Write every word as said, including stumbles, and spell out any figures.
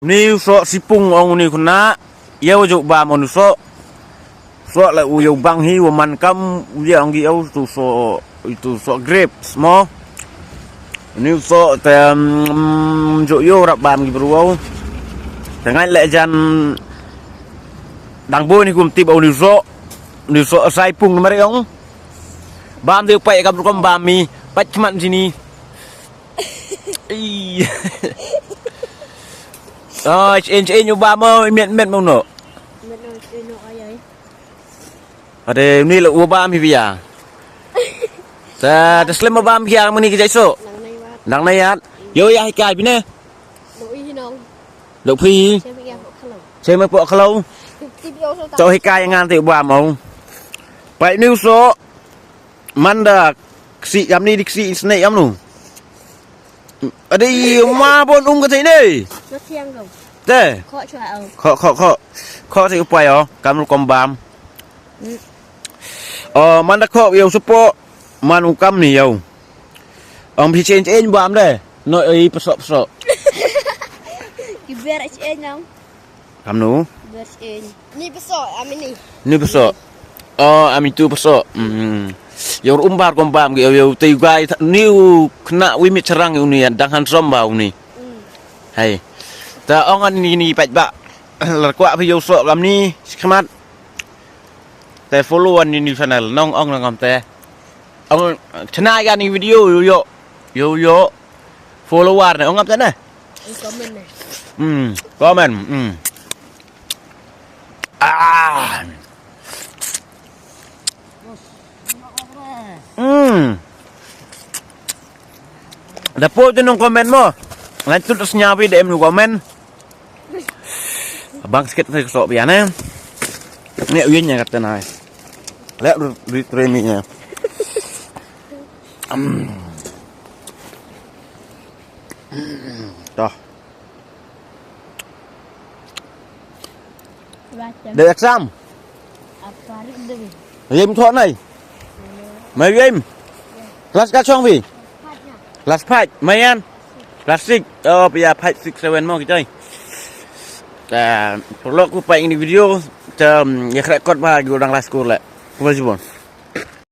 Uni u soh sipung ong uni u khynnah. Ïa u ju bam uni u soh. Soh la u ïa u bang hi u man kam u ïa ong ki ïa u tu soh, itu soh grapes mo. Uni u soh te, mm, ju ïa u rap bam ki bru u. Te ngai leh jan dang bun hi kum tip uni u soh. Uni u soh sipung namar ong. Bam de u pait kam rukom bam mi. Pait khmat jini. Ih. Oh, chen chen u bam mo, met met mo no. Met no, chen no, ai, ai. Ade, ni la u bam hi bia. Ta, ta slem u bam hi ar mani ki jai so. Nang nai wat. Nang nai at. Yo ya hi kai bine. Lo i hi nong. Lo phi. Che me ya ko khalo. Che me po khalo. Ti bi o so ta. To hi kai ngan te u bam mo. Pai ni u so. Manda ksi yam ni dik si sne yam nu. Ade ma bon um ka te ne. Lo tiang go. Te. Ko chwa o. Ko ko ko. Ko te u pai o. Kam rukom bam. Mm. Oh, manda ko yo supo. Man u kam ni yo. Ong phi chen chen bam de. No ei pesok pesok. Ki ber chen nong. Kam nu? Ber chen. Ni pesok, ami ni. Ni pesok. Oh, ami tu pesok. Hmm. Yo um bar kom bam ki yo te gai ni u kena wi mit serang uni dang han som ba uni. Hmm. Hai. Ta ong an ni ni pat ba. Lar kwa phi yo sok kam ni. Sikmat. Te follow an ni ni channel nong ong nang am te. Ong channel ga ni video yo yo. Yo yo. Follower ne ong am te ne. Comment ne. Hmm, comment. Hmm. Ah. Hmm. Da po tu nong comment mo. Ngan tu terus nyawi de em nu comment. Abang sikit sa sok bian eh. Ni uin nya kata nai. Lek ri tremi nya. Toh. De exam. Yem thoh nai. Mai yem. Class ka chong phi. Class five. Mai yan. Class six. Oh, pia five, six, seven mo kitai. Ta, perlu ku pa ini video. Ta, ya khrek kot ba gu dang last school le. Kuma jibon.